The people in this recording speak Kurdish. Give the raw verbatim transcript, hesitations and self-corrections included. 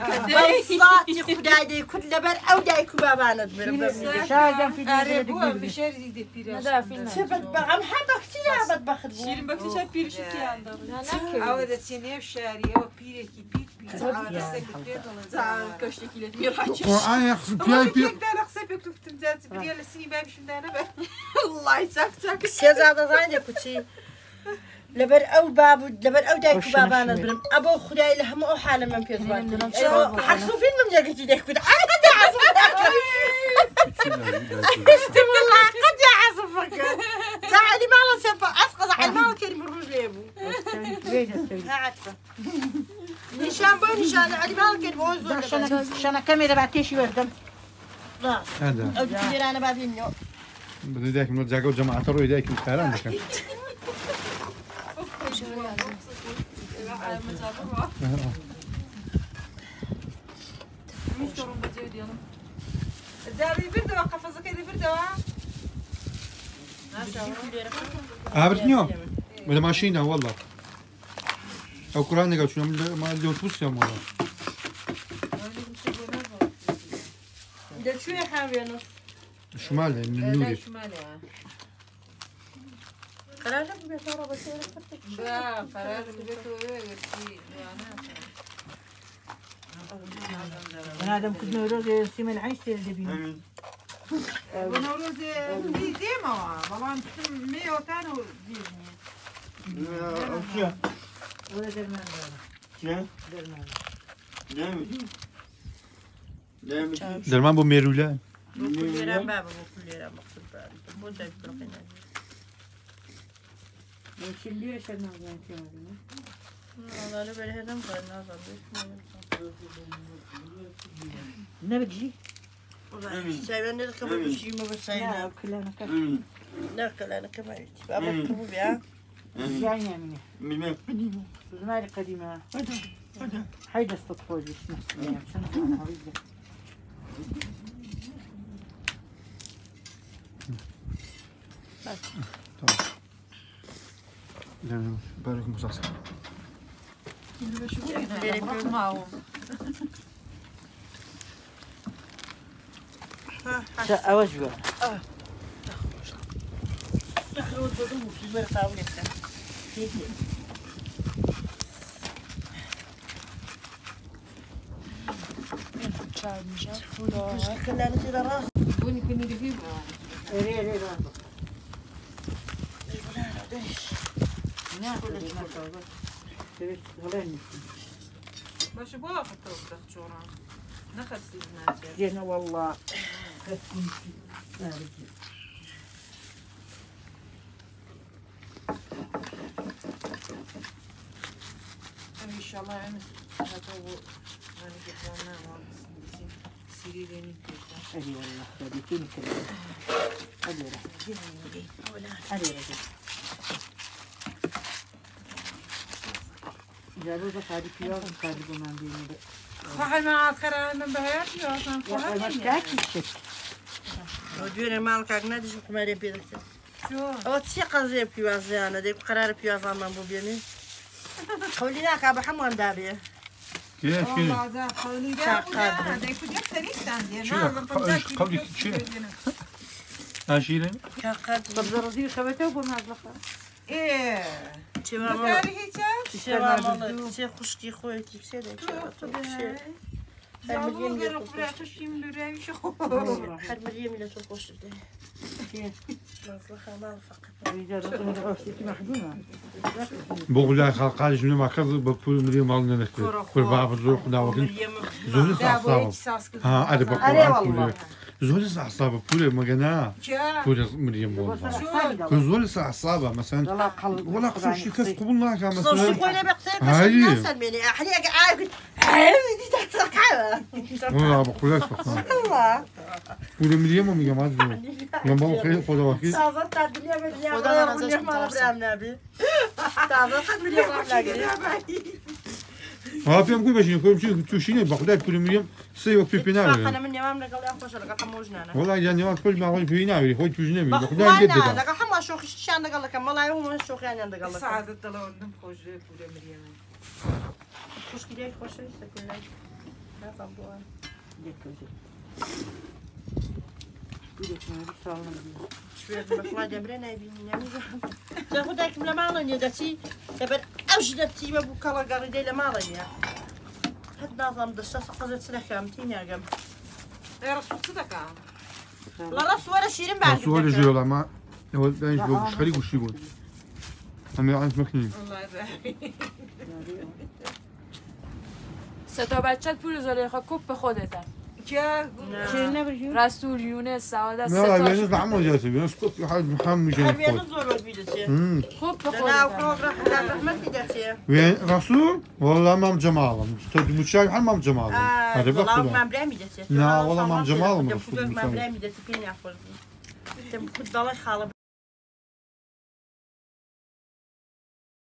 Bi zatî Xwedayê dê ku leber ew dayik û babana dibirim. Şajan fîlmê Erê, bu em bişer zî de pîre. Neda fîlm. Çi bedbext, em her bekçî ya bedbext bû. Şîrin bekçî şer pîrişî tiyan da. Ew de çênê şerî, ew pîrekî pîr pîr. Ew de sekretê dolan. Za köşkekî le pîr haçî. Qur'an ya xsu piyay pîr. Tek dana qise pek tuftum zat. Bir yere sini ben şundana be. Allah çak çak. Seza da zayne kuçî. Leber ew bab û leber ew dayik û babana dibirim. Ebo Xwedayê li hemû ew hale min pê ziwan kir. Eyo, hesûfîn min yekî dayik û da. Ay, qedî hesûf. Estağfurullah, qedî hesûf kir. Te Elî mala sepa, ez qeza Elî mala kerim roj lê bû. Ha, atfa. Nîşan bo nîşan, Elî mala kerim o zor. Şana, şana kamera ba teşi verdim. Hadi. Ew dî cîrane ba bîn yo. Bi dî dayik min caga û cemaata royê dayik min xeyran dikin. Carî bir de wa, qefezeke de bir de wa. Abirtniyo. Bi de maşîna, walla. Ew Kur'an nega çûna, ma li otobus ya mala. De çûye hevêno. Şimale, Nûrî. Şimale ya. Qerarê bi bêtora bese. Ba, qerarê bi bêtora bese. Bana dem kutme öyle de simen ay seyir de bin. Amin. Bu Newroz, e, bir değil mi ama? Babam bütün meyve otan o değil mi? Ya, okey. Öyle derman var. Kim? Derman. Değil mi? Derman bu merule. Bu kulera baba, bu kulera bak. Bu da bir kulera. Şimdi yaşar nazan kârına. Vallahi böyle her zaman nazan. Ne bileyim. Seven de kama bir şey mi bu sayın? Ne kullanaka? Ne kullanaka mı? Baba bu ya. Can yemini. Bilmem. Uzman kadime. Hadi. Hadi. Haydi stop koydu işte. Şunu koyalım. Tamam. Barek musas. Ewa ji we. Çarmıja, fula. Erê, erê, rahat. Ne? Evet, halen. Başı bu hafta toprak çoran. Ne kadar siz ne? Gene valla. Em inşallah en hata bu, yani, gitmem lazım. Sirî de nî pêşda. Eyvallah, hadi, tüm kere. Hadi, hadi. Hadi, hadi. Jalo da kari piyav, kari bu mendili de. Xwe hemen Ankara hemen bi heyat piyav, sen xwe hemen. Kaki çek. O düğüne mal kak ne düşün kumarê pê diktin. Ew çi qezê pîwaziyane, dê ku qerarê pîwazan man bû bênî. Qewlî naka bi hemû em dabê. Kê, kê? Çaqa. Dê ku dê tenî stand ye. Çi? Qewlî, qewlî çi? Ha, şîrin. Çaqa. Sebze razî xebete û bu mezlexa. Ê. Çewa mala. Çewa mala. Çe xuşkî xwe kî çe de. Çewa to çe. Her milyem ile to xoş. Her milyem ile to xoş de. Nazlı Xemal fakat. Bu gulay xalqa ji ne makaz bu pul milyem mal ne nekir. Kurba bu zor kuda vakit. Zor ne sasa. Ha, hadi bak. Zor ne sasa bu pul magana. Pul milyem mal. Zor ne sasa mesela. Wala qism şikes qubul naka mesela. Hayır. Wala bu kulak bak. Allah. Bu da milli mi yamaz bu? Lan baba xeyir koda vakit. Sazat ta biliyor mu? Biliyor mu? Biliyor mu? Biliyor mu? Sazat ta biliyor mu? Biliyor mu? Hafiyem koy başını, koy başını, tu şine bak da pulum yem. Sey yok pipine. Kana min yamam ne kalıyor, hoş olacak ama ujnana. Wala ya ne var, koy bak pipine ver, koy tujine mi? Bak da git de. Bak hama şok şişan da kalaka, malay o şok yan da kalaka. Saadet dala ondan hoş ve pulum yem. Kuş gidiyor, hoş ve sekunler. Şwêrdim, bexla demre nebînî, nemîzan. Sen xwe derkim le mala niye deti, te ber ev ji deti me bu kala garî de le mala niye. Hep nazam dışta sakız etsin ekram, tî nergem. E, Resul çi deka? La Resul were şirin ben. Resul were jî yola ma. Ew ben ji bo xerî guşî bûn. Em ê eynî mexnî. Allah razı. Seta Behçet pûrê zolê xwe kop bi xwe dete. Ke Şirin ne bir şey. Resul, Yunus, Saada, Ne Seta. Almeniz de ama gelsin. Yunus kop ya hal Muhammed Her Yunus yerin kop. Zor bir şey. Hmm. Kop bi xwe Dena dete. Okuma rahmet rahmet bir de şey. Ve Resul, vallahi mam Cemal'ım. Tadı mutşay hem mam Cemal'ım. Hadi bak. Vallahi mam Brahmi de şey. Na, vallahi mam Cemal'ım Resul. Mam Brahmi de şey. Peyni yapar. Tem kudala xalı.